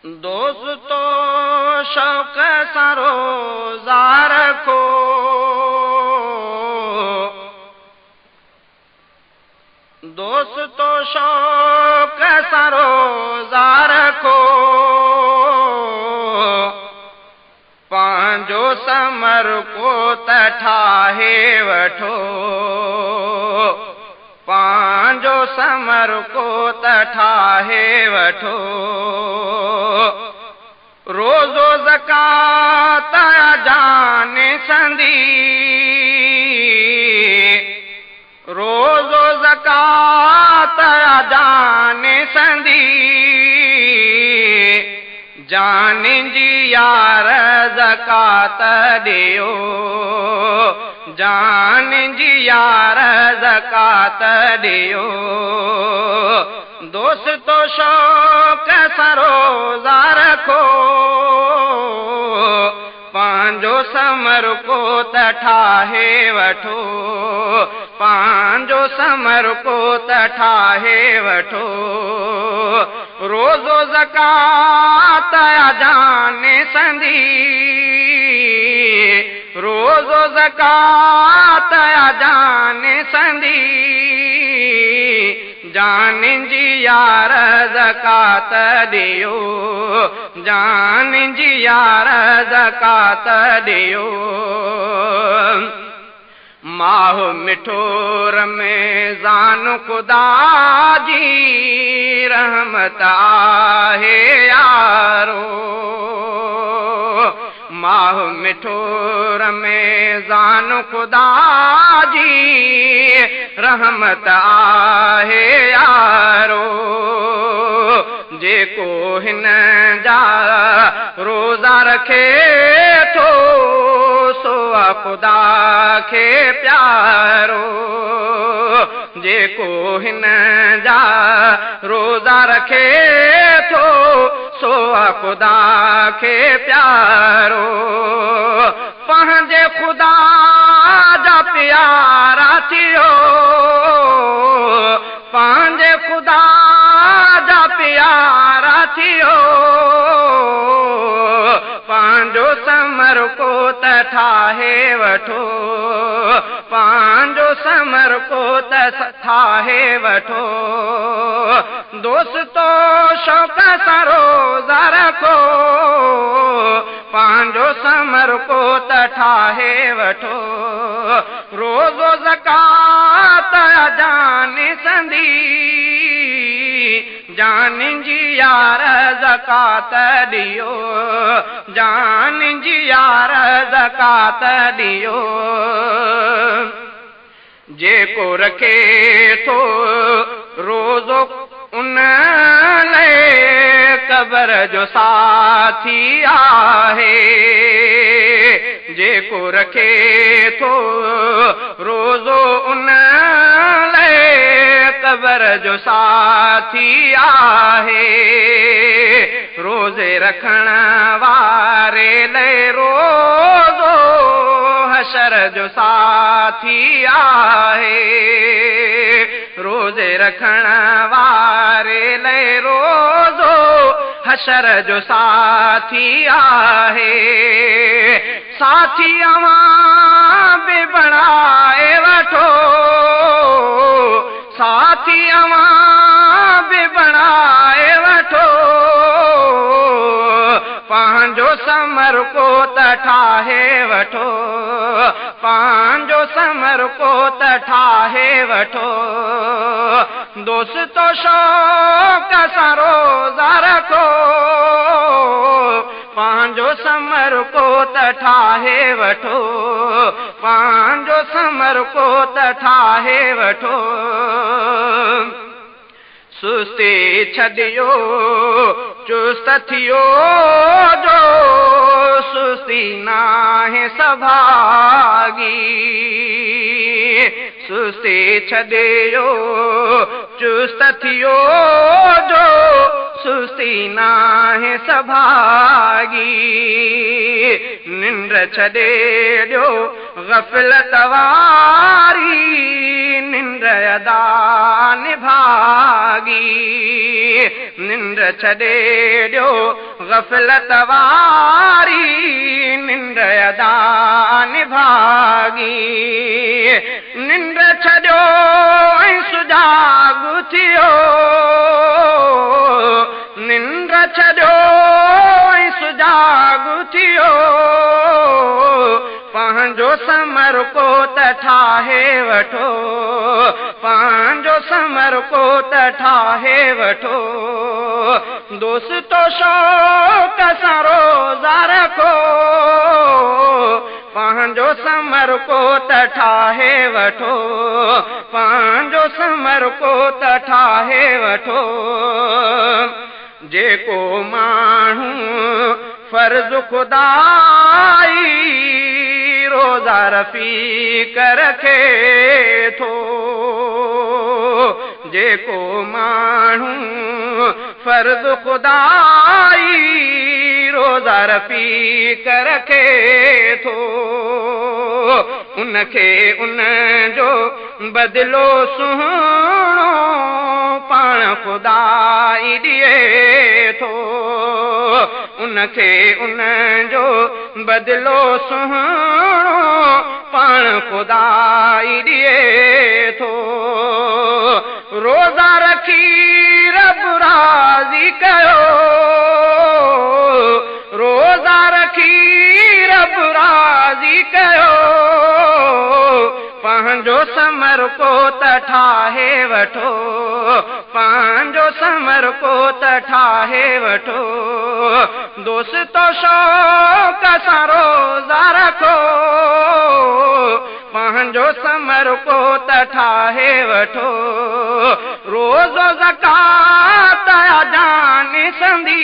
दोस्तो शौक़ सां रोज़ा रखो, दोस्तो शौक़ सां रोज़ा रखो, पंहिंजो समर को त ठाहे वठो, पंहिंजो समर को त ठाहे वठो। रोज़ो ज़कात जान संदी, रोज़ो ज़कात जान संदी, जान जी यार ज़कात ॾियो, जान जी यार ज़कात ॾियो। दोस्तो शौक़ सां रोज़ा रखो, पंहिंजो समर को त ठाहे वठो, पंहिंजो समर को त ठाहे वठो। रोज़ो ज़कात जान संदी, रोज़ो ज़कात जान संदी, जान जी यार ज़कात ॾियो, जान जी यार ज़कात ॾियो। माह मिठो रमज़ान ख़ुदा जी रहमत आहे यारो, माह मिठो रमज़ान ख़ुदा जी रहमत आहे यारो। जेको हिन जा रोज़ा रखे थो, सो ख़ुदा खे प्यारो, जेको हिन जा रोज़ा रखे थो, सो ख़ुदा खे प्यारो। पंहिंजे ख़ुदा जा प्यारा थियो, पंहिंजे ख़ुदा जा प्यारा थियो, पंहिंजो समर को त ठाहे वठो, पंहिंजो समर को त ठाहे वठो। दोस्तो शौक़ सां रोज़ा रखो, पंहिंजो समर को त ठाहे वठो। रोज़ो ज़कात जान संदी, जान जी यार ज़कात ॾियो, जान जी यार ज़कात ॾियो। जेको रखे थो रोज़ो उन लाइ क़बर जो साथी आहे, जेको रखे थो रोज़ो उन लाइ क़बर जो साथी आहे। रोज़े रखण वारे लाइ रोज़ो हशर जो साथी आहे, रोज़े रखण वारे लाइ रोज़ो हशर जो साथी आहे। साथी अवां बि बणाए वठो, साथी अवां बि बणाए वठो, पंहिंजो समर को त ठाहे वठो, पंहिंजो समर को त ठाहे वठो। दोस्तो शौक़ सां रोज़ा रखो, पंहिंजो समर को त ठाहे वठो, पंहिंजो समर को त ठाहे वठो। सुस्ती छॾियो चुस्त थियो जो, सुस्ती नाहे सभागी, सुस्ती छॾियो चुस्त थियो जो, सुस्ती नाहे सभागी। निंड छॾे ॾियो غفلت واري ننڊ ادا نڀاڳي. ننڊ ڇڏي ڏيو غفلت واري ننڊ ادا نڀاڳي. ننڊ ڇڏيو ۽ سجاڳ ٿيو، ننڊ ڇڏيو ۽ سجاڳ ٿيو، پنهنجو سمر ڪو ته ٺاهي وٺو، پنهنجو سمر ڪو ته ٺاهي وٺو. دوستو شوق سان روزا رکو، پنهنجو سمر ڪو ته ٺاهي وٺو، پنهنجو سمر ڪو ته ٺاهي وٺو. جيڪو ماڻهو فرض خدائي روزا رفيق رکي ٿو، جيڪو ماڻهو فرض خدائي روزا رفيق رکي ٿو، ان کي ان جو بدلو سهڻو پاڻ خدائي ڏئي ٿو، ان کي ان جو بدلو سهڻو پاڻ خدائي ڏئي ٿو. روزا رکي رب راضي ڪيو، روزا رکي رب راضي ڪيو، پنهنجو سمر ڪو ته ٺاهي وٺو، پنهنجو سمر ڪو ته ٺاهي وٺو. دوستو شوق سان روزا رکو، پنهنجو سمر ڪو ته ٺاهي وٺو. روزو زڪوات جان سندي،